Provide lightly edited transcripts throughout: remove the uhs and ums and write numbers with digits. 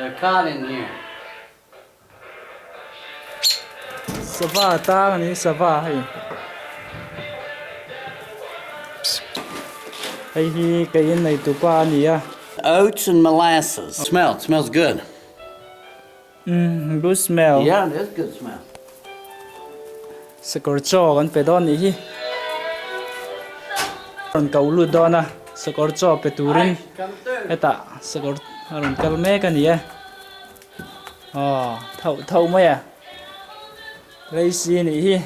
They're caught in here. Sava tang a ni sava hei hei hi kei in nei tupa a ni a. Oats and molasses. Smell, it smells good. Umm good smell. Yeah, it is good smell. Sakawr chaw kan pe dawn nih hi. Rawn ko lut dawn a sakawr chaw pe turin hetah sakawr a rawn kal mek a ni e. Aw thauh thauh mai a Raisi nih hi.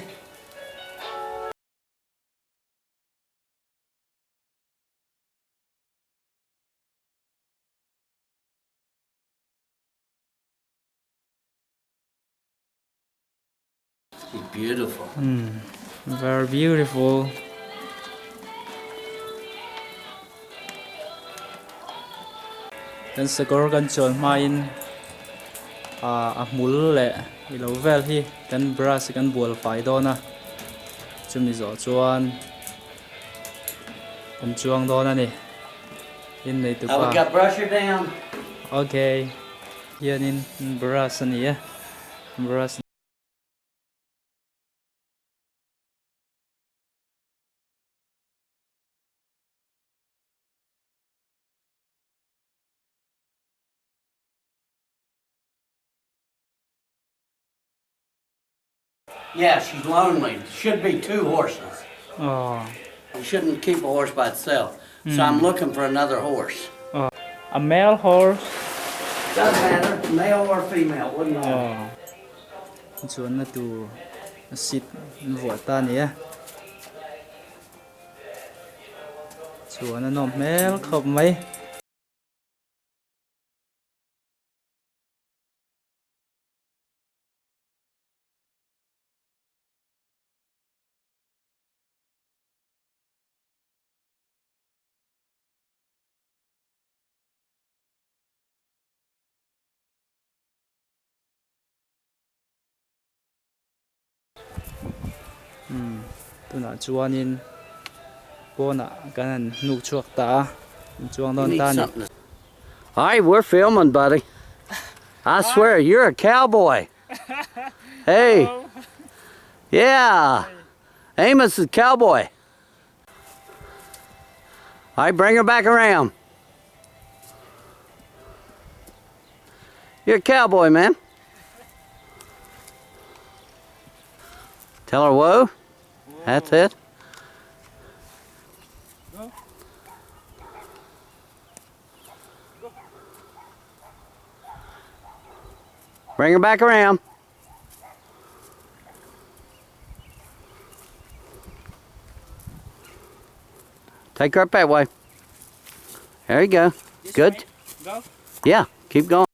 She's beautiful. Hmm, very beautiful. Kan sakawr kan chuan hmain a hmul leh ilo vel hi kan brush kan bual fai dawn a chumi zawh chuan kan chuang dawn a ni. Innei tu pa. Okay. Hianin brush a ni a brush. Yeah, she's lonely. Should be two horses. Oh. You shouldn't keep a horse by itself. So I'm looking for another horse. Oh. A male horse? Doesn't matter, male or female, wouldn't matter. Oh. Chuanna tur seat an vuah ta a ni a. Chuan a nawm hmel khawp mai. Umm tunah chuanin pawnah kan han hnuk chhuak ta a an chuang dawn ta a ni. Alright, we're filming, buddy. I swear, you're a cowboy. Hey. Yeah. Amos is a cowboy. All right, bring her back around. You're a cowboy, man. Tell her whoa. That's it. Bring her back around. Take her up that way. There you go. Good. Go? Yeah, keep going.